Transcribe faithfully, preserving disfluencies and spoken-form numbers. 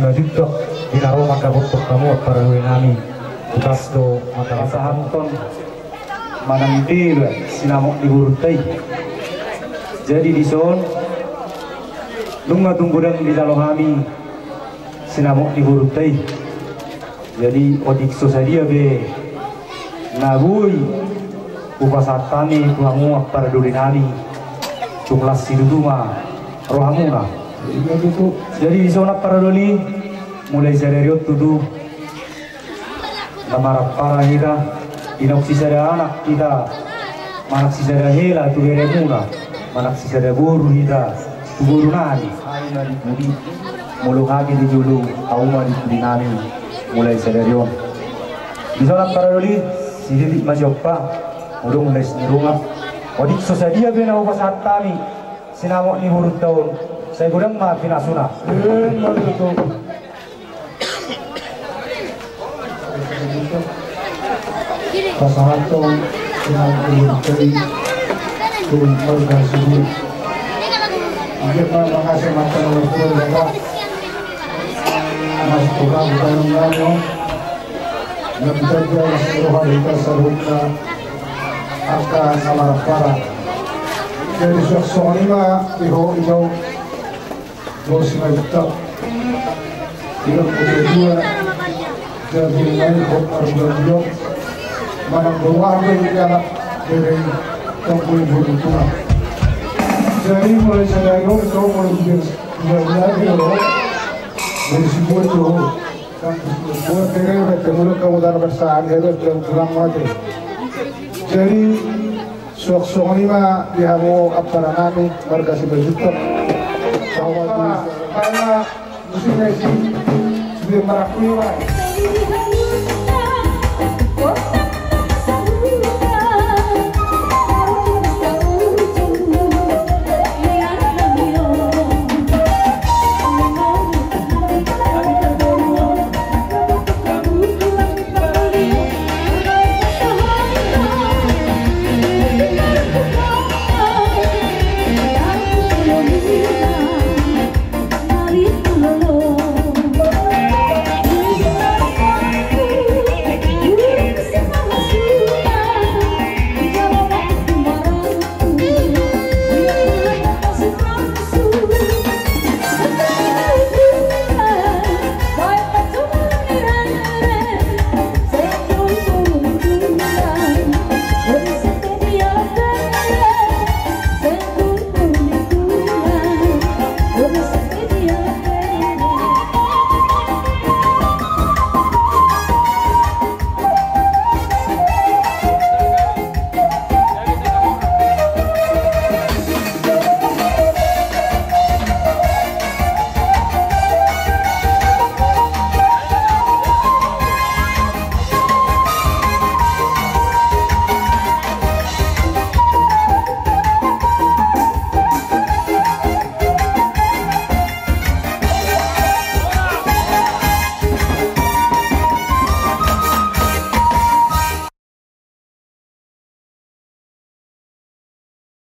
Sian tonga ni na ro mandapothon hamu, ampara doli nami. Tugas do mata pasahathon manang bela sinamot ni borunta i. Jadi dison nunga tung godang dijalo hami sinamot ni borunta i. Jadi otik so sadia pe na boi hupasahat hami tu hamu, ampara doli nami, tung las situtu ma rohamuna. Jadi dison, ampara doli, mulai sadari on tutu na marampara hita, di naung sisada anak hita, manang sisada hela tu beremuna, manang sisada boru hita tu boru nami. Hamu ma di pudi, molo hami di jolo, hamu ma di pudi nami, mulai sadari on. Dison, ampara doli, sititik ma siompa, molo nunga las ni roha. Otik so sadia pe na hupasahat hami sinamot ni borunta on, sai godang ma pinasuna. Emma tutu. Pasahathon sinamot ni borunta i tu marga Sibuat. Ingkon ma mangase mata na martua di Debata. Masuk ke dalam dalam. Yang kita jual seluruh hari kita seluruhnya. Angka na marampara. Jadi suang songon i ma di ho ino. Bos Simanjuntak. Ilang Putri dua. Jadi main hot arbilang bilang. Manang baru apa yang dia anak dari Tengku Ibu Tuntungan. Jadi mulai sadari on kau mulai bilang bilang lagi lo. Dari Sibuat tuh. Kan Sibuat kira udah ketemu kamu tanah bersahari harus bilang pulang mati. Jadi suang songon i ma di hamu ampara nami marga Simanjuntak. Bahwa di sana musim esi sudah meraku i ma.